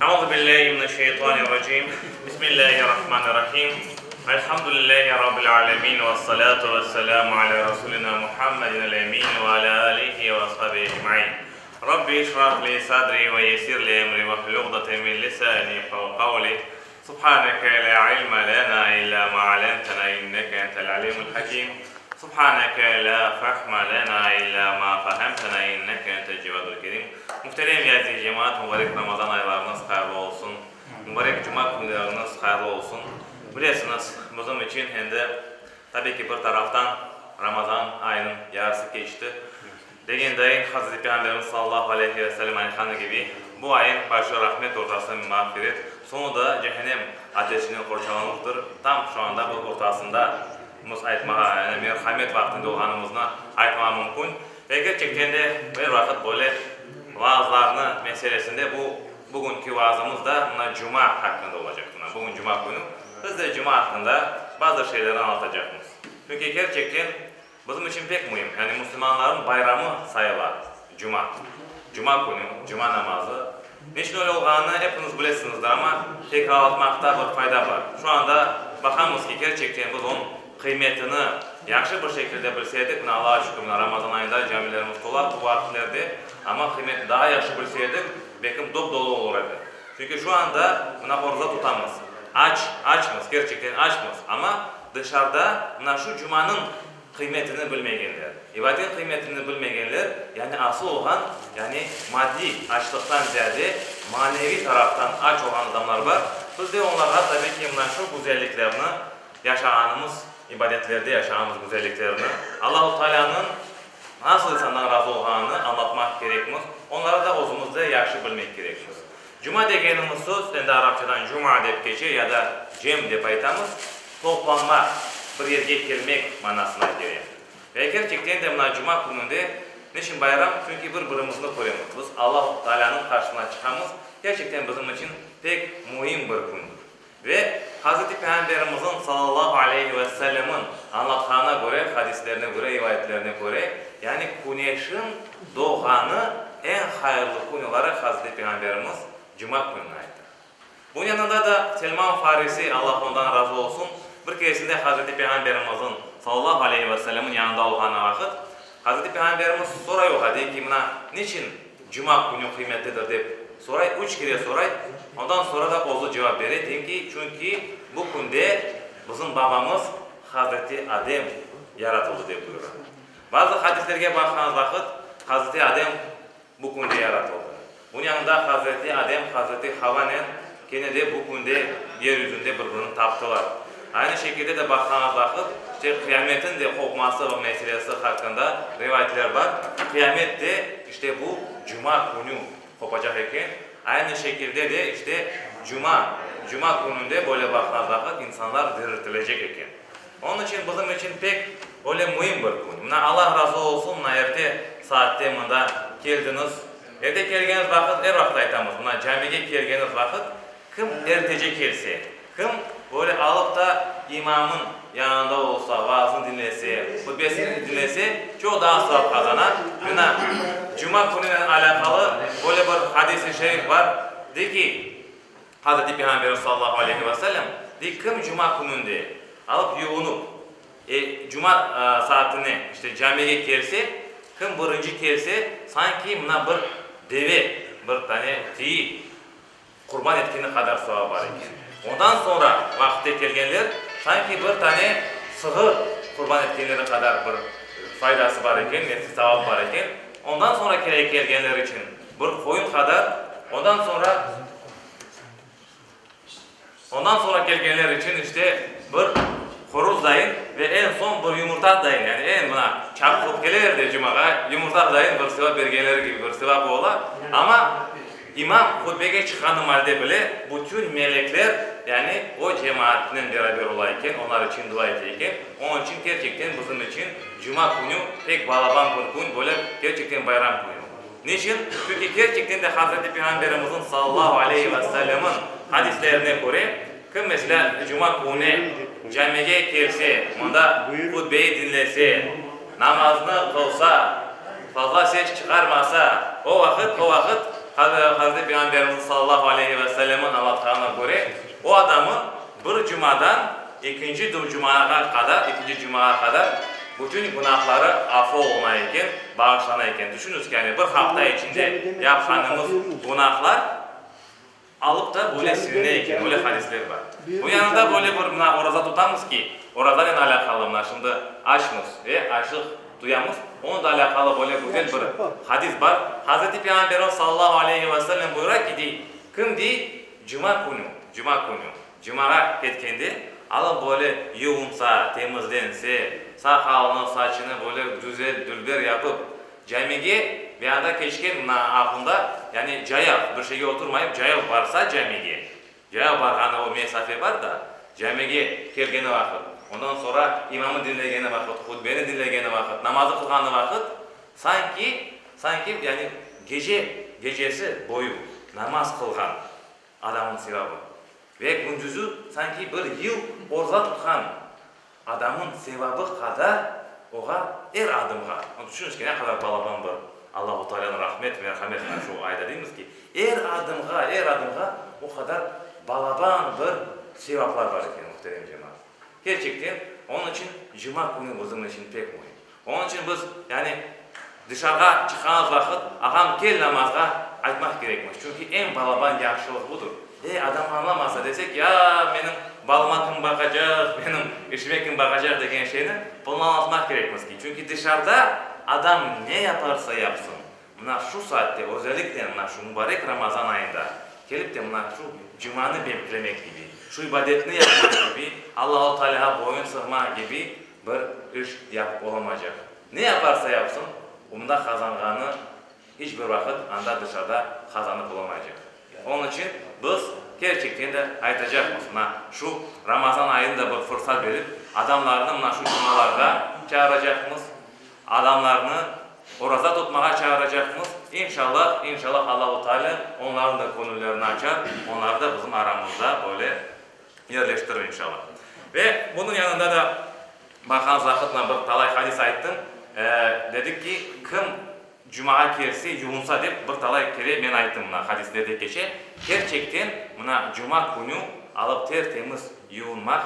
Euzu billahi mineşşeytanirracim. Bismillahirrahmanirrahim. Elhamdülillahi rabbil alemin ve salatu vesselamu ala rasulina Muhammedin emin ve ala alihi ve ashabihi ecmain. Rabbi işrah li sadri ve yessir li emri ve hlul uqdeten min lisani yefkahu kavli. Subhaneke la ilme lena illa ma alemtena inneke entel alimul hakim. Subhaneke la fehme lena illa ma fehemtena inneke entel cevadul kerim. Muhterem ve aziz cemaat, mubarek Ramazan aylarıñız hayırlı olsun. Mubarek cuma künleriñiz hayırlı olsun. Bilesiñiz, bizim içün endi, tabiy ki, bir taraftan Ramazan ayınıñ yarısı keçti. Degen dayın, Hazreti Peyğamberimiz sallallahu aleyhi ve sellem aytqanı kibi, bu ayın başı rahmet, ortası mağfiret, soñu da cehennem ateşinden qorçalanuvdır. Tam şu anda bu ortasında mız aytmağa, yani merhamet vaqtında olğanımıznı aytmağa mümkün. Ve kerçekten de er vaqıt böyle vaazlarnı meselesinde bu bugünki vaazımız da mına cuma haqqında olacaq. Mına bugün cuma künü, biz de cuma haqqında bazı şeylerni añlatacaqmız. Çünki kerçekten Bizim içün pek müim, yani musulmanlarnıñ bayramı sayıla cuma. Cuma künü, cuma namazı. Neçün öyle olğanını epiñiz bilesiñizdir, amma tekrarlatmaqta bir fayda bar. Şu anda baqamız ki, kerçekten biz onıñ qıymetini yahşı bir şekilde bilse edik, mına Allağa şükür, mına Ramazan ayında camilerimiz tola bu vaqıtlerde, amma qıymetini daa yahşı bilse edik, belkim dop-dolu olur edi. Çünki şu anda mına oraza tutamız, aç, açmız, kerçekten açmız, amma Dışarıda mına şu cumanıñ qıymetini bilmegenler, ibadet qıymetini bilmegenler, yani asıl olğan, yani maddiy açlıqtan ziyade maneviy taraftan aç olğan adamlar bar. Biz de onlarğa tabiy ki mına şu güzelliklerni yaşağanımız ibadetlerde yaşağanımız güzelliklerni, Allahu Taalânıñ nasıl insandan razı olğanını añlatmaq kerekmiz, onlara da özümiz de yahşı bilmek kerekmiz. Cuma degenimiz söz, endi arapçadan cuma dep keçe ya da cem dep aytamız, toplanmaq, bir yerge kelmek manasına kele. Ve kerçekten de mına cuma kününde niçün bayram? Çünki bir-birimizni köremiz. Biz Allahu Taalânıñ qarşısına çıqamız. Kerçekten bizim içün pek müim bir kündür. Ve Hazreti Peyğamberimizniñ sallallahu aleyhi ve sellemniñ añlatqanına köre, hadislerine köre, rivayetlerine köre, yani küneşiñ doğğanı eñ hayırlı kün olaraq Hazreti Peyğamberimiz cuma kününi ayttı. Bunıñ yanında da Selman Farisi, Allah ondan razı olsun, bir keresinde Hazreti Peyğamberimizniñ sallallahu aleyhi ve sellemniñ yanında olğanı vaqıt, Hazreti Peyğamberimiz soray oğa, dey ki, mına, niçin Cuma künü qıymetlidir dep soray, üç kere soray, ondan sonra da özü cevap bere, dey ki, çünki bu künde bizim babamız Hazreti Adem yaratıldı dep buyura. Bazı hadislerge baqqanız vaqıt, Hazreti Adem bu künde yaratıldı. Bunıñ yanında Hazreti Adem Hazreti Havanen kene de bu künde yer yüzünde bir-birini taptılar. Aynı şekilde de baqqanız vaqıt, işte qıyametin de qopması ve meselesi haqqında rivayetler bar. Qıyamet de işte bu cuma künü qopacaq eken. Aynı şekilde de işte cuma, cuma kününde böyle baqqanız vaqıt insanlar diriltilecek eken. Onıñ içün bizim içün pek öyle müim bir kün. Mına Allah razı olsun, mına erte saatte mında keldiñiz. Erte kelgeniñiz vaqıt, er vaqıt aytamız, mına camige kelgeniñiz vaqıt, kim ertece kelse, kim böyle alıp da imamnıñ yanında olsa, vaazını diñlese, hutbesini diñlese, çoq daa savap qazana. Mına cuma kününen alâqalı böyle bir hadis-i şerif bar, dey ki, Hazreti Peyğamberimiz sallallahu aleyhi ve sellem dey, kim cuma kününde alıp yuvunıp, e, cuma saatine, işte, camige kelse, kim birinci kelse, sanki mına bir deve, bir tane tiyi qurban etkeni qadar savap bar eken. Ondan soñra vaqıtte kelgenler, sanki bir tane sığır qurban etkenleri qadar bir faydası bar eken, nefsi savap bar eken. Ondan soñra kere kelgenler içün bir qoyun qadar, ondan soñra, ondan soñra kelgenler içün işte bir horuz dayın ve eñ soñ bir yumurta dayın, yani eñ mına çapıp keleler de cumağa, yumurta dayın bir sevap bergenleri kibi bir sevap ola. Amma imam hutbege çıqqanı malde bile bütün melekler, yani o cemaatnen beraber ola eken, onlar içün dua ete eken. Onıñ içün kerçekten bizim içün cuma künü pek balaban bir kün, böyle kerçekten bayram künü. Niçün? Çünki kerçekten de Hazreti Peyğamberimizniñ sallallahu aleyhi ve sellemniñ hadislerine köre, kim meselâ cuma künü camige kelse, mında hutbeyi diñlese, namaznı qılsa, fazla ses çıqarmasa, o vaqıt, o vaqıt. Hazreti Peyğamberimiz sallallahu aleyhi ve sellemniñ añlatqanına köre, o adamın bir cumadan ekinci cumağa qadar, ekinci cumağa qadar bütün günahları afu oluna eken, bağışlana eken. Tüşüñiz ki, yani bir hafta içinde yapqanımız günahlar Alıp da böyle siline eken, öyle hadisler bar. Bu yanında böyle bir mına oraza tutamız ki, orazanen alâqalı mına şimdi açmız ve açlıq duyamız, onıñ da alâqalı böyle güzel bir hadis bar. Hazreti Peyğamberimiz sallallahu aleyhi ve sellem buyura ki, dey, kim, dey, cuma künü, cuma künü, cumağa ketkende alıp böyle yuvunsa, temizlense, saqalını, saçını böyle güzel, dülber yapıp, Camige ve anda keçken mına aqlında, yani cayav, bir şeyge oturmayıp cayav barsa camige, cayav barğanı o mesafe bar da, camige kelgeni vaqıt, ondan soñra imamı diñlegeni vaqıt, hutbeni diñlegeni vaqıt, namazı qılğanı vaqıt, sanki, sanki, yani gece, gecesi boyu namaz qılğan adamnıñ sevabı ve kündüzü sanki bir yıl orza tutqan Adamnıñ sevabı qadar oğa er adımğa, tüşüñiz ki, ne qadar balaban bir Allahu Taalânıñ rahmet, merhamet, mına şu ayda deymiz ki, er adımğa, er adımğa o qadar balaban bir sevaplar bar eken, muhterem cemaat. Kerçekten, onıñ içün cuma künü bizim içün pek müim. Onıñ içün biz, yani, dışarığa çıqqanımız vaqıt, ağam, kel namazğa aytmaq kerekmiz. Çünki eñ balaban yahşılıq budır. Ey, adam añlamasa, desek, ya, menim balıma kim baqacaq, menim işime kim baqacaq degen şeyni, bunı añlatmaq kerekmiz ki, çünki dışarıda adam ne yaparsa yapsın, mına şu saatte, özellikle mına şu mubarek Ramazan ayında kelip de mına şu cumanı beklemek kibi, şu ibadetni yapmaq kibi, Allahu Tealâğa boyun sığmaq kibi bir iş yapıp olamaycaq. Ne yaparsa yapsın, onda qazanğanı iç bir vaqıt anda dışarıda qazanıp olamaycaq. Onıñ içün biz kerçekten de aytacaqmız, mına şu Ramazan ayını da bir fırsat berip, adamlarnı mına şu cumalarğa çağıracaqmız, adamlarnı oraza tutmağa çağıracaqmız. İnşallah, inşallah Allahu Teala onlarnıñ da köñüllerini açar, onları da bizim aramızda böyle yerleştirir inşallah. Ve bunıñ yanında da baqan vaqıtla bir talay hadis ayttım. Dedik ki, kim cumağa kelse, yuvunsa dep bir talay kere men ayttım mına hadislerde keçe. Kerçekten mına cuma künü alıp ter-temiz yuvunmaq,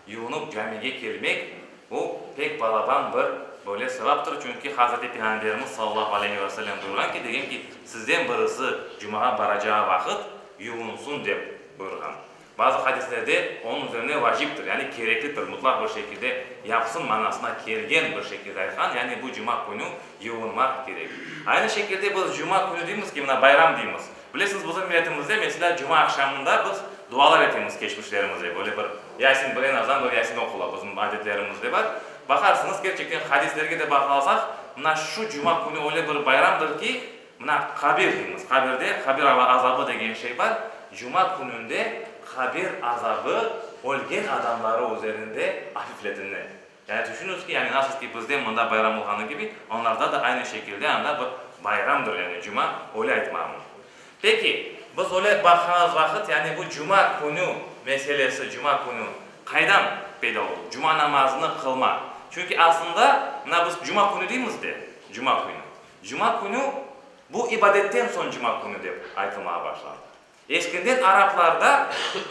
yuvunıp camige kelmek bu pek balaban bir böyle sevaptır. Çünki Hazreti Peyğamberimiz sallallahu aleyhi ve sellem buyurğan ki, degen ki, sizden birisi cumağa baracağı vaqıt yuvunsın dep buyurğan. Bazı hadislerde onıñ üzerine vaciptir, yani kereklidir, mutlaq bir şekilde yapsın manasına kelgen bir şekilde aytqan, yani bu cuma künü yuvunmaq kerek. Aynı şekilde biz cuma künü deymiz ki, mına bayram deymiz. Bilesiñiz, bizim milletimizde, meselâ, cuma aqşamında biz dualar etemiz keçmişlerimize, böyle bir Yasin, bir eñ azdan bir Yasin oqula, bizim adetlerimizde bar. Baqarsıñız, kerçekten hadislerge de baqalsaq, mına şu cuma künü öyle bir bayramdır ki, Mına, qabir deymiz. Qabirde qabir azabı degen şey bar. Cuma kününde qabir azabı ölgen adamları üzerinde afifletine. Yani tüşüñiz ki, yani nasıl ki bizde mında bayram olğanı kibi, onlarda da aynı şekilde anda bir bayramdır, yani cuma, öyle aytmağım. Peki, biz öyle baqqanımız vaqıt, yani bu cuma künü meselesi, cuma künü qaydan peyda oldı? Cuma namazını qılma. Çünki aslında, mına biz cuma künü deymiz de, cuma künü. Cuma künü, bu ibadetten soñ cuma künü dep aytılmağa başlandı. Eskinden araplarda,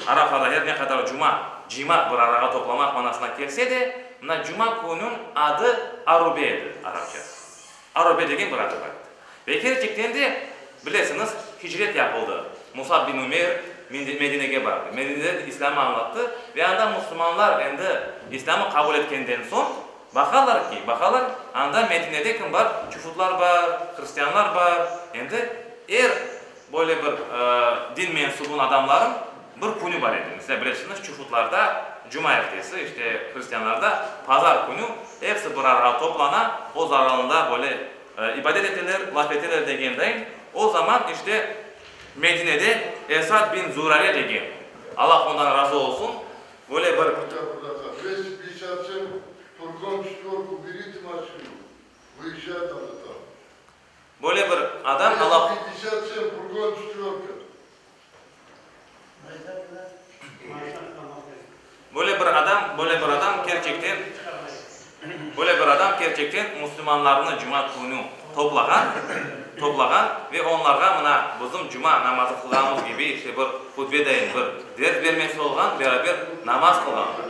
araplarda her ne qadar cuma, cıymaq, bir arağa toplamaq manasına kelse de, mına cuma künüñ adı Arube edi arapçası. Arube degen bir adı bar edi. Ve kerçekten de, bilesiñiz, hicret yapıldı. Musab bin Umeyr Medinege bardı. Medinede İslâmı añlattı ve anda musulmanlar endi İslâmı qabul etkenden soñ, Baqalar ki, baqalar, anda Medinede kim bar? Çufutlar bar, hristianlar bar. Endi er böyle bir din mensubun adamların bir künü bar edi. Meselâ, bilesiñiz, çufutlarda cumaertesi, işte, hristianlarda pazar künü episi bir arağa toplana, öz aralarında böyle ibadet eteler, laf eteler degendayin, o zaman, işte, Medinede Esad bin Zurare degen, Allah ondan razı olsun, Böyle bir. Böyle bir adam Allah. Böyle bir adam, böyle bir adam kerçekten, böyle bir adam kerçekten musulmanlarnı cuma künü. toplağan, toplağan ve onlarğa mına bizim cuma namazı qılğanımız kibi işte bir hutbe dayın bir ders bermesi olğan, beraber namaz qılğanlar.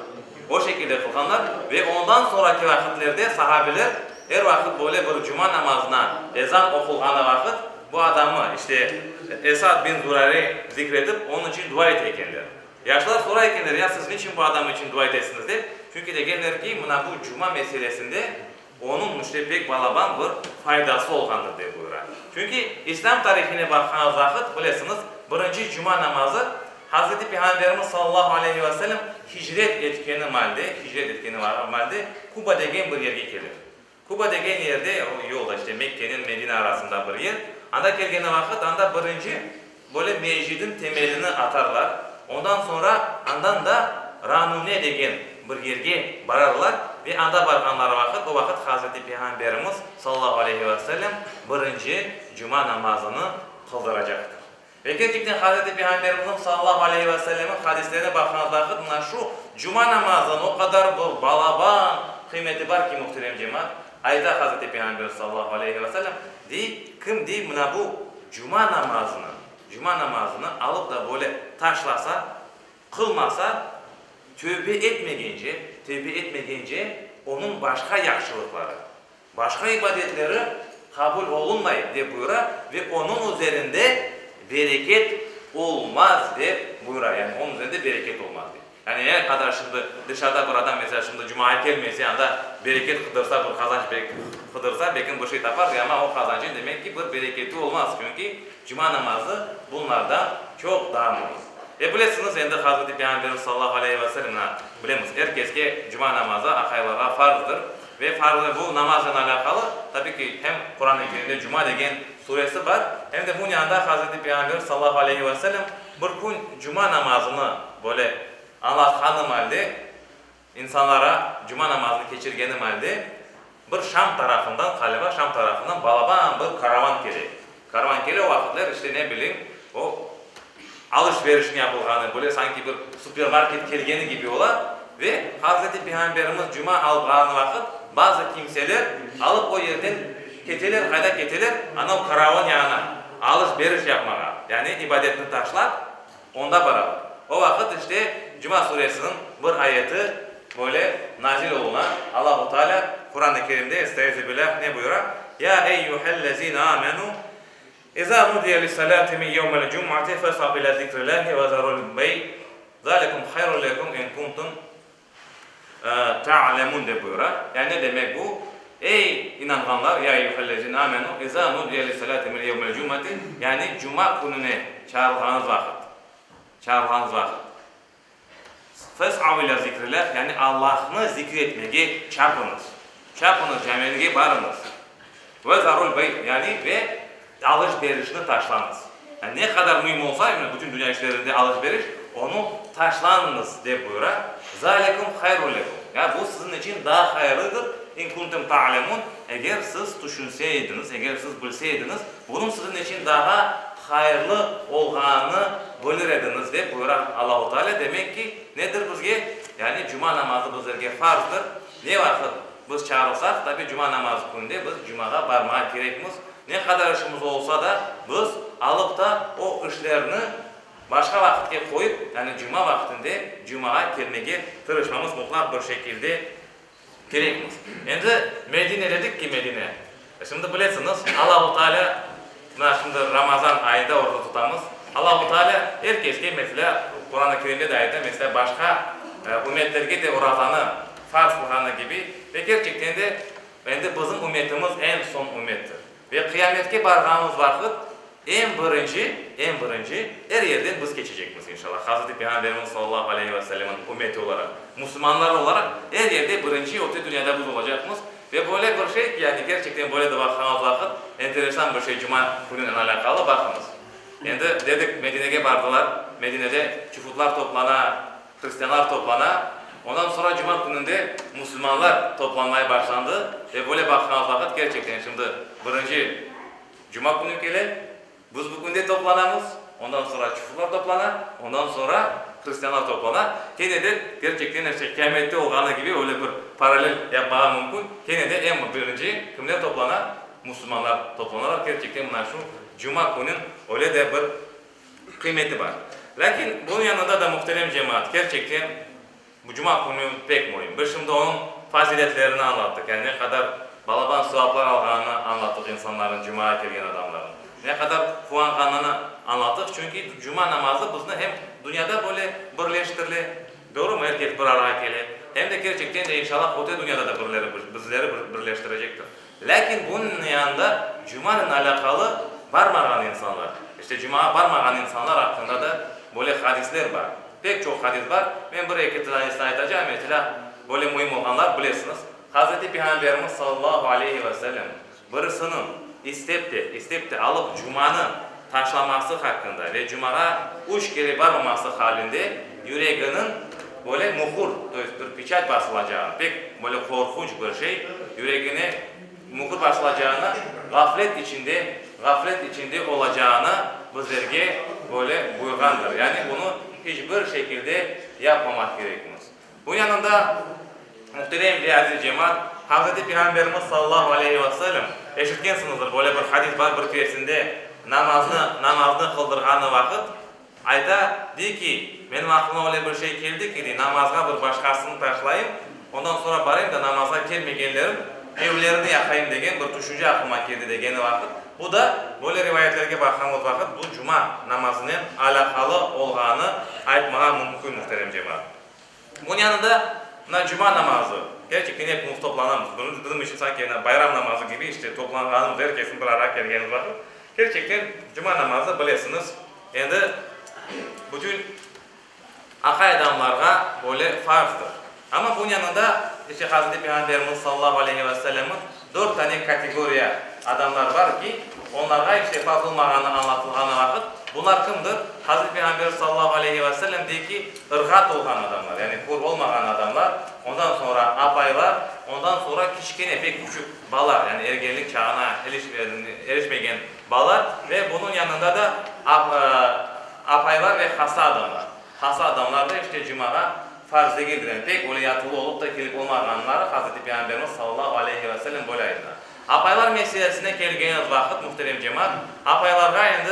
O şekilde qılğanlar ve ondan soñraki vaqitlerde sahabeler er vaqıt böyle bir cuma namazına ezan oqulğanı vaqıt bu adamı, işte Esad bin Zurare zikr etip, onıñ içün dua ete ekenler. Yaşlar soray ekenler, ya siz niçün bu adam içün dua etesiñiz dep, çünki degenler ki, mına bu cuma meselesinde onıñ işte pek balaban bir faydası olğandır dep buyura. Çünki İslâm tarihine baqqanız vaqıt, bilesiñiz, birinci cuma namazı Hazreti Peyğamberimiz sallallahu aleyhi ve sellem hicret etkeni malde, hicret etkeni malde Kuba degen bir yerge kelir. Kuba degen yerde, o yolda, işte Mekkenen Medine arasında bir yer, anda kelgeni vaqıt, anda birinci böyle mecidin temelini atarlar, ondan soñra andan da Ranune degen bir yerge bararlar ve anda barğanları vaqıt, o vaqıt Hazreti Peyğamberimiz, sallallahu aleyhi ve sellem, birinci cuma namazını qıldıracaqtır. Ve kerçekten Hazreti Peyğamberimizniñ sallallahu aleyhi ve sellemniñ hadislerine baqqanız vaqıt mına şu cuma namazınıñ o qadar bir balaban qıymeti bar ki, muhterem cemaat, ayta Hazreti Peyğamberimiz sallallahu aleyhi ve sellem, dey, kim, dey, mına bu cuma namazını, cuma namazını alıp da böyle taşlasa, qılmasa, tövbe etmegence, tövbe etmegence onıñ başqa yahşılıqları, Başqa ibadetleri qabul olunmay, dep buyura, ve onıñ üzerinde bereket olmaz, dep buyura. Yani onıñ üzerinde bereket olmaz, dep. Yani ne qadar şimdi dışarıda bir adam, meselâ, şimdi cumağa kelmese, anda bereket qıdırsa, bir qazanç qıdırsa, belki bir şey tapar, amma o qazançıñ, demek ki, bir bereketi olmaz, çünki cuma namazı bunlardan çoq daa müim. Ve bilesiñiz, endi Hazreti Peyğamberimiz sallallahu aleyhi ve sellem, mına, bilemiz, er keske cuma namazı aqaylarğa farzdır. Ve farlı bu namaznen alâqalı, tabi ki, hem Quran-ı Kerimde Cuma degen suresi bar, hem de bunıñ yanında Hazreti Peyğamber sallallahu aleyhi ve sellem bir kün cuma namazını böyle añlatqanı malde, insanlara cuma namazını keçirgeni malde, bir Şam tarafından, ğaliba, Şam tarafından balaban bir karavan kele. Karavan kele, o vaqıtlar, işte, ne bileyim, o alış-verişniñ yapılğanı, böyle sanki bir supermarket kelgeni kibi ola ve Hazreti Peyğamberimiz cuma alğan vaqıt bazı kimseler alıp o yerden keteler, qayda keteler? Anav karavan yanına, alış-beriş yapmağa, yani ibadetni taşlap, onda baralar. O vaqıt, işte, Cuma suresiniñ bir ayeti böyle nazil oluna, Allahu Teala Quran-ı Kerimde, Estaizu billah, ne buyura? Ya eyyuhellezine amenu, İza nudiye lissalati min yevmil cum'ati fes'av ila zikrillahi ve zarul bey, zalikum hayrun lekum in kuntum ta'lemun dep buyura. Yani ne demek bu? Ey inanğanlar, ya eyyuhellezine amenu, iza nudiye lissalati min yevmil cum'ati, yani cuma kününe çağırılğanıñız vaqıt, çağırılğanıñız vaqıt, Fes'av ila zikrillah, yani Allahnı zikir etmege çapıñız. Çapıñız, camige barıñız. Ve zarul bey, yani ve alış-berişni taşlañız. Yani ne qadar müim olsa, yani bütün dünya işlerinde alış-beriş, onı taşlañız, dep buyura. Zalikum hayrun lekum, ya bu siziñ içün daa hayırlıdır, in kuntum ta'lemun, eger siz tüşünse ediñiz, eger siz bilse ediñiz, Bunıñ siziñ içün daa hayırlı olğanını bilir ediñiz, dep buyura Allahu Teala. Demek ki, nedir bizge? Yani cuma namazı bizlerge farzdır. Ne vaqıt biz çağırılsaq, tabi cuma namazı kününde biz cumağa barmağa kerekmiz. Ne qadar işimiz olsa da, biz alıp da o işlerni başqa vaqıtke qoyıp, yani cuma vaqtinde cumağa kelmege tırışmamız mutlaq bir şekilde Kerekmiz. Endi Medine dedik ki, Medine. Şimdi bilesiñiz, Allahu Teala, mına şimdi Ramazan ayında oraza tutamız, Allahu Teala er keske, meselâ, Quran-ı Kerimde de ayta, meselâ, başqa ümmetlerge de orazanı farz qılğanı kibi, ve kerçekten de endi bizim ümmetimiz eñ soñ ümmettir. Ve qıyametke barğanımız vaqıt eñ birinci, eñ birinci er yerden biz keçecekmiz, inşallah, Hazreti Peyğamberimiz sallallahu aleyhi ve sellemniñ ümmeti olaraq, musulmanlar olaraq er yerde birinci öte dünyada biz olacaqmız. Ve böyle bir şey ki, yani kerçekten böyle de baqqanımız vaqıt, enteresan bir şey cuma kününen alâqalı, baqıñız. Endi dedik, Medinege bardılar, Medinede çufutlar toplana, Hristianlar toplana, ondan soñra cuma kününde musulmanlar toplanmaya başlandı ve böyle baqqanımız vaqıt kerçekten şimdi birinci cuma künü kele, biz bu künde toplanamız, ondan soñra çufutlar toplana, ondan soñra hristianlar toplana, kene de kerçekten işte qıyamette olğanı kibi öyle bir paralel yapmağa mümkün, kene de eñ birinci kimler toplana? musulmanlar toplanalar. Kerçekten mına şu cuma künüñ öyle de bir qıymeti bar. Lâkin bunıñ yanında da, muhterem cemaat, kerçekten bu cuma künü pek müim. Biz şimdi onıñ faziletlerini añlattıq, yani ne qadar balaban sevaplar alğanını añlattıq insanlarnıñ, cumağa kelgen adamlarnıñ. Ne qadar quvanğanını añlattıq, çünki cuma namazı bizni hem dünyada böyle birleştirile, doğrumı, er kes bir arağa kele, hem de kerçekten de, inşallah, öte dünyada da birleri bizleri birleştirecektir. Lâkin bunıñ yanında cumanen alâqalı barmağan insanlar, işte cumağa barmağan insanlar aqqında da böyle hadisler bar. Pek çoq hadis bar. Men bir-eki tanesini aytacağım, meselâ, böyle müim olğanlar, bilesiñiz, Hazreti Peyğamberimiz sallallahu aleyhi ve sellem birisiniñ istep de, istep de alıp cumanı taşlaması haqqında ve cumağa üç kere barmaması halinde yüreginiñ böyle muhur, to est bir peçat basılacağını, pek böyle qorqunç bir şey, yüregine muhur basılacağını, ğaflet içinde, ğaflet içinde olacağını bizlerge böyle buyurğandır. Yani bunı hiç bir şekilde yapmamaq kerekmiz. Bu yanında, muhterem ve aziz cemaat, Hazreti Peyğamberimiz sallallahu aleyhi ve sellem, eşitkensiñizdir, böyle bir hadis bar, bir keresinde namaznı, namaznı qıldırğanı vaqıt, Ayta, dey ki, menim aqlıma öyle bir şey keldi ki, dey, namazğa bir başqasını taşlayım, ondan soñra barayım da namazğa kelmegenlerin evlerini yaqayım degen bir tüşünce aqlıma keldi degeni vaqıt, bu da, böyle rivayetlerge baqqanımız vaqıt, bu cuma namazınen alâqalı olğanı aytmağa mümkün, muhterem cemaat. Bunıñ yanında, mına cuma namazı, kerçekten epimiz toplanamız, bizim içün sanki mına bayram namazı kibi, işte, toplanğanımız, er kesin bir arağa kelgenimiz vaqıt, kerçekten cuma namazı, bilesiñiz, endi bütün aqay adamlarğa böyle farzdır. Amma bunıñ yanında, işte, Hazreti Peyğamberimiz sallallahu aleyhi ve sellemniñ dört tane kategoriya adamlar bar ki, onlarğa işte farz olmağanı añlatılğanı vaqıt, bunlar kimdir? Hazreti Peyğamber sallallahu aleyhi ve sellem dey ki, ırğat olğan adamlar, yani hür olmağan adamlar, ondan soñra apaylar, ondan soñra kiçkene, pek küçük bala, yani ergenlik çağına erişmegen bala ve bunıñ yanında da apaylar ve hasta adamlar. Hasta adamlar da işte cumağa farz degildir, yani pek öyle yatılı olıp da kelip olmağanları Hazreti Peyğamberimiz sallallahu aleyhi ve sellem böyle ayttı. Apaylar meselesine kelgenimiz vaqıt, muhterem cemaat, apaylarğa endi,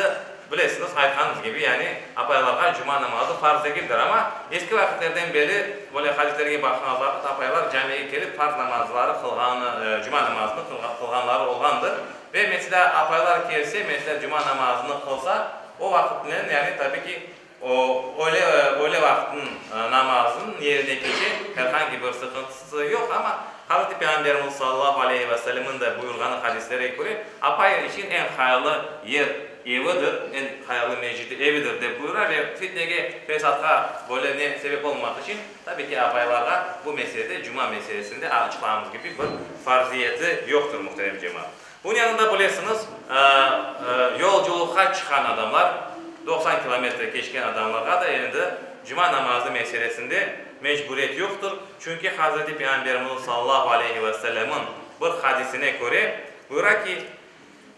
bilesiñiz, aytqanımız kibi, yani apaylarğa cuma namazı farz degildir. Amma eski vaqıtlerden beri, böyle hadislerge baqqanımız vaqıt, apaylar camige kelip farz namazları qılğanı, cuma namazını qılğanları olğandır. Ve, meselâ, apaylar kelse, meselâ, cuma namazını qılsa, o vaqıtnen, yani, tabi ki, O, öyle, öyle vaqıtnıñ namazınıñ yerine keçe, her hangi bir sıqıntısı yoq, amma Hazreti Peyğamberimiz sallallahu aleyhi ve sellemniñ de buyurğanı hadislere köre, apay içün eñ hayırlı yer evidir, eñ hayırlı mecidi evidir, dep buyura ve fitnege, fesatqa böyle ne sebep olmamaq içün, tabi ki, apaylarğa bu meselede, cuma meselesinde açıqlağımız kibi bir farziyeti yoqtır, muhterem cemaat. Bunıñ yanında bilesiñiz, yolculıqqa çıqqan adamlar, 90 kilometre keçken adamlarğa da endi cuma namazı meselesinde mecburiyet yoqtır, çünki Hazreti Peyğamberimiz sallallahu aleyhi ve sellemniñ bir hadisine köre, buyura ki,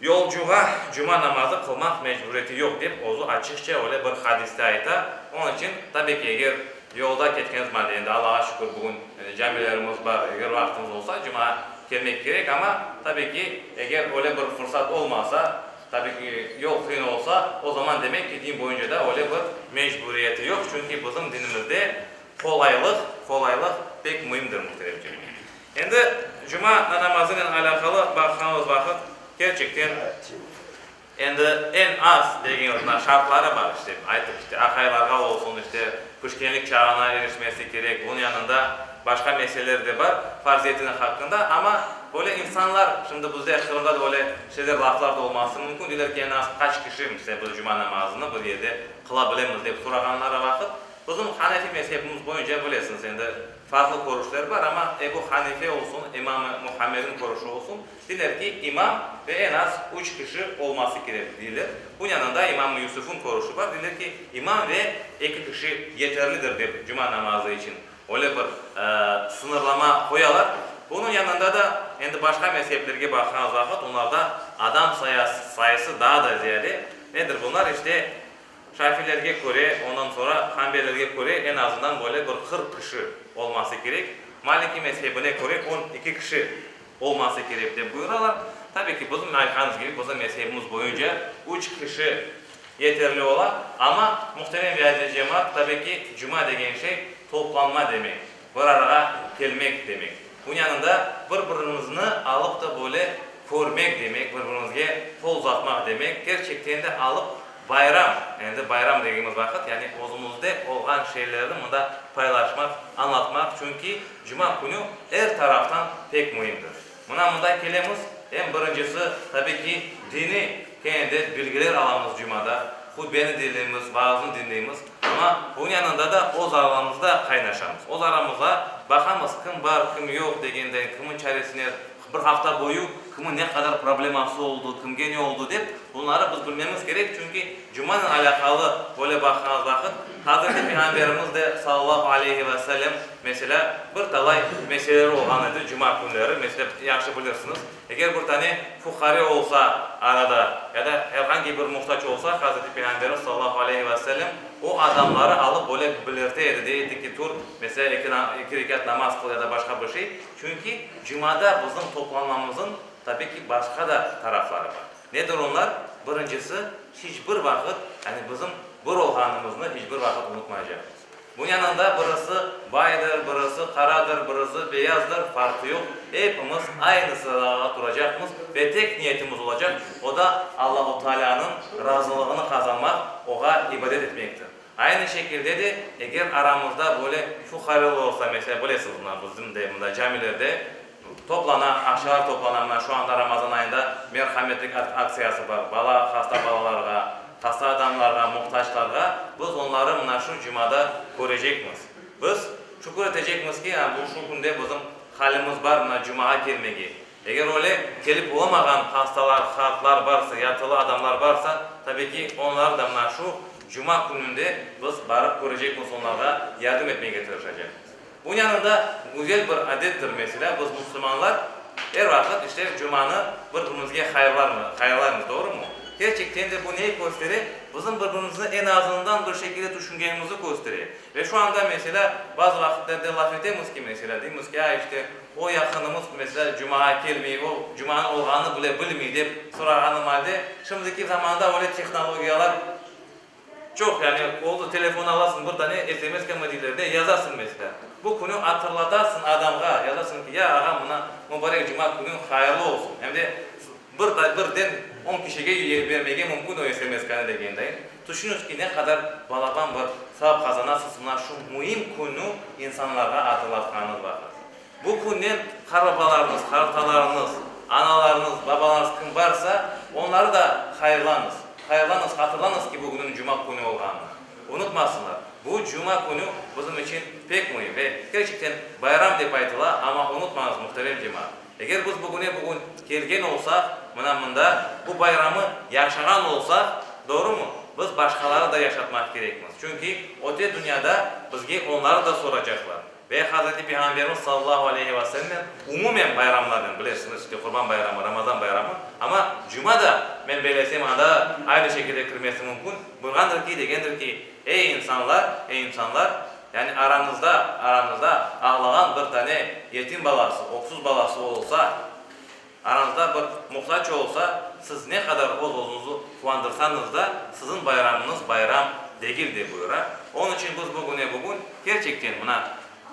yolcuğa cuma namazı qılmaq mecburiyeti yoq, dep özü açıqça öyle bir hadiste ayta. Onıñ içün, tabiy ki, eger Yolda ketkenimiz maalde, endi Allağa şükür, bugün camilerimiz bar, eger vaqtımız olsa, cuma kelmek kerek, amma, tabiy ki, eger öyle bir fırsat olmasa, tabiy ki, yol qıyın olsa, o zaman demek ki, din boyunca da öyle bir mecburiyeti yoq, çünki bizim dinimizde qolaylıq, qolaylıq pek müimdir, muhterem cemaat. Endi cuma namazınen alâqalı baqğanımız vaqıt, kerçekten, Endi eñ az degeniz, mına şartları bar işte, aytıp işte aqaylarğa olsun, işte pişkenlik çağına erişmesi kerek, bunıñ yanında başqa meseleler de bar farziyetiniñ haqqında, amma böyle insanlar, şimdi bizde Qırımda da öyle şeyler, laflar da olması mümkün, deyler ki, eñ az qaç kişi, misal, biz cuma namazını bir yerde qıla bilemiz dep sorağanları vaqıt, bizim hanefi mezhebimiz boyunca bilesiñiz, endi farqlı körüşler bar, amma Ebu Hanife olsun, İmam Muhammedniñ körüşi olsun, Deyler ki, imam ve eñ az üç kişi olması kerek, deyler. Bunıñ yanında imam Yusufıñ körüşi bar, deyler ki, imam ve eki kişi yeterlidir dep cuma namazı içün öyle bir sıñırlama qoyalar. Bunıñ yanında da endi başqa mezheplerge baqqanımız vaqıt, onlarda adam sayısı daa da ziyade. Nedir bunlar? İşte, Şafilerge köre, ondan soñra hanbelilerge köre eñ azından böyle bir 40 kişi olması kerek. Maliki mezhebine köre 12 kişi olması kerek dep buyuralar. Tabi ki, bizim aytqanımız kibi, bizim mezhebimiz boyunca üç kişi yeterli ola, amma, muhterem ve aziz cemaat, tabi ki, cuma degen şey toplanma demek, bir arağa kelmek demek. Bunıñ yanında bir-birimizni alıp da böyle körmek demek, bir-birimizge qol uzatmaq demek, kerçekten de alıp bayram, endi bayram degenimiz vaqıt, yani özümizde olğan şeylerni mında paylaşmaq, añlatmaq, çünki cuma künü er taraftan pek müimdir. Mına mında kelemiz, em birincisi, tabi ki, diniy kene de bilgiler alamız cumada, hutbeni diñleymiz, vaaznı diñleymiz, amma bunıñ yanında da öz aramızda qaynaşamız, öz aramızda baqamız, kim bar, kim yoq degenden, kimniñ çaresine, bir hafta boyu kimniñ ne qadar probleması oldı, kimge ne oldı dep, bunları biz bilmemiz kerek, çünki cumanen alâqalı böyle baqqanımız vaqıt, Hazreti Peyğamberimiz de, sallallahu aleyhi ve sellem, Meselâ, bir talay meseleler olğan edi cuma künleri, meselâ, yahşı bilirsiñiz, eger bir tane fuqare olsa arada ya da er angi bir muhtac olsa, Hazreti Peyğamberimiz, sallallahu aleyhi ve sellem, o adamları alıp böyle bilirte edi, dey edi ki, tur, meselâ, eki rekât namaz qıl ya da başqa bir şey, çünki cumada bizim toplanmamızıñ, tabi ki, başqa da tarafları bar. Nedir onlar? Birincisi, hiç bir vaqıt, yani bizim bir olğanımıznı hiç bir vaqıt unutmaycaqmız. Bunıñ yanında birisi baydır, birisi qaradır, birisi beyazdır, farqı yoq, epimiz aynı sırağa turacaqmız ve tek niyetimiz olacaq, o da Allahu Taalânıñ razılığını qazanmaq, Oğa ibadet etmektir. Aynı şekilde de, eger aramızda böyle fuqareler olsa, meselâ, bilesiñiz, mına bizim de mında camilerde toplana, aqşalar toplana, mına şu anda Ramazan ayında merhametlik aktsiyası bar, bala, hasta balalarğa, hasta adamlarğa, muhtaclarğa, biz onları mına şu cumada körecekmiz. Biz şükür etecekmiz ki, bu şu künde bizim halimiz bar mına cumağa kelmege. Eger öyle kelip olamağan hastalar, qartlar barsa, yatılı adamlar barsa, tabiy ki, onları da mına şu cuma kününde biz barıp körecekmiz, onlarğa yardım etmege tırışacaqmız. Bunıñ yanında güzel bir adettir, meselâ, biz musulmanlar er vaqıt, işte, cumanı bir-birimizge hayırlaymız, doğrumı? Kerçekten de bu neyi köstere? Bizim bir-birimizni eñ azından bir şekilde tüşüngenimizni köstere. Ve şu anda, meselâ, bazı vaqıtlarda laf etemiz ki, meselâ, deymiz ki, a, işte, o yaqınımız, meselâ, cumağa kelmey, o, cumanıñ olğanını bile bilmey, dep sorağanım alde, şimdiki zamanda öyle tehnologiyalar çoq, yani, oldı, telefon alasıñ, bir dane SMS kemi deyler de, yazasıñ, meselâ. Bu künü atırlatasıñ adamğa, yazasıñ ki, ya, ağam, mına, mubarek cuma künüñ hayırlı olsun. Em de Bir da birden on kişige bermege mümkün o SMS-kanı degenday. Tüşüñiz ki, ne qadar balaban bir savap qazanasız mına şu müim künü insanlarğa atırlatqanıñız vaqıt. Bu künnen qarbabalarıñız, qartalarıñız, analarıñız, babalarıñız kim barsa, onları da hayırlañız. Hayırlañız, hatırlañız ki, bugünniñ cuma künü olğanını. Unutmasınlar, bu cuma künü bizim içün pek müim ve kerçekten bayram dep aytıla, amma unutmañız, muhterem cemaat. Eger biz bugüne bugün kelgen olsaq, mına mında, bu bayramı yaşağan olsaq, doğrumı, biz başqaları da yaşatmaq kerekmiz. Çünki öte dünyada bizge onları da soracaqlar. Ve Hazreti Peyğamberimiz sallallahu aleyhi ve sellem umumen bayramlarnen, bilesiñiz, işte Qurban bayramı, Ramazan bayramı, amma cuma da, men belesem, anda aynı şekilde kirmesi mümkün, buyurğandır ki, degendir ki, Ey insanlar, ey insanlar, yani aranızda, aranızda ağlağan bir tane yetim balası, öksüz balası olsa, aranızda bir muhtaç olsa, siz ne qadar öz-özüñizi quvandırsañız da, siziñ bayramıñız bayram degil, dep buyura. Onıñ içün biz bugüne bugün kerçekten mına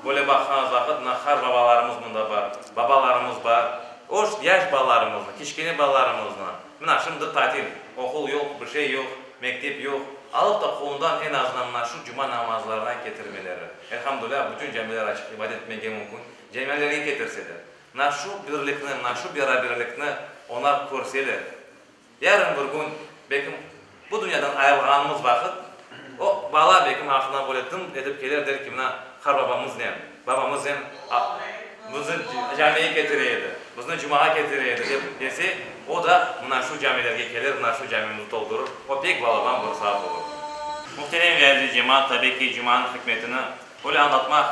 böyle baqqanımız vaqıt, mına qartbabalarımız mında bar, babalarımız bar, öz yaş balalarımıznı, kiçkene balalarımıznı, mına şimdi tatil, oqul yoq, bir şey yoq, Mektep yoq, alıp da qolundan eñ azından mına şu cuma namazlarına ketirmeleri. Elhamdülâ, bütün camiler açıq, ibadet etmege mümkün. Camilerge ketirseler. Mına şu birlikni, mına şu beraberlikni onlar körseler, yarın bir kün, belkim, bu dünyadan ayırılğanımız vaqıt, o bala, belkim, aqlına böyle dım etip keler, der ki, mına qarbabamıznen, babamıznen bizni camiye ketire edi, bizni cumağa ketire edi, dep dese, o da mına şu camilerge kelir, mına şu camimizni toldurır, o pek balaban bir saat olur. Muhterem ve aziz cemaat, tabiy ki, cumanıñ hikmetini öyle añlatmaq,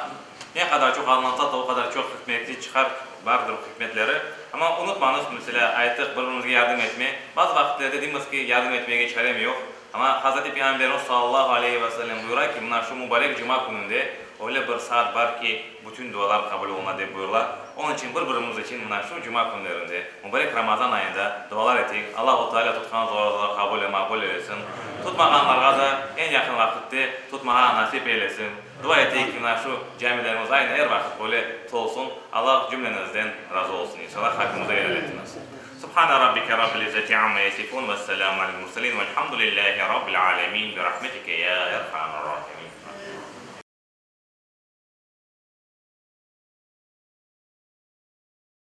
ne qadar çoq añlatsa da, o qadar çoq hikmetli çıqar, bardır hikmetleri. Amma unutmañız, meselâ, ayttıq, bir-birimizge yardım etme. Bazı vaqıtlarda deymiz ki, yardım etmege çarem yoq. Amma Hazreti Peyğamberimiz sallallahu aleyhi ve sellem buyura ki, mına şu mubarek cuma kününde öyle bir saat bar ki, bütün dualar qabul oluna, dep buyurıla. Onıñ içün bir-birimiz içün mına şu cuma künlerinde, mubarek Ramazan ayında dualar eteyik. Allahu Teala tutqan dualarımıznı qabul ve maqbul eylesin. Tutmağanlarğa da eñ yaqın vaqıtte tutmağa nasip eylesin. Dua eteyik ki, mına şu camilerimiz aynı er vaqıt böyle tolsun. Allah cümleñizden razı olsun, inşallah. Haqqımızı elâl etiñiz. Subhane rabbike rabbil izzeti amma yasifun ve selamun alel murselin velhamdülillahi rabbil alemin bi rahmetike ya erhamar.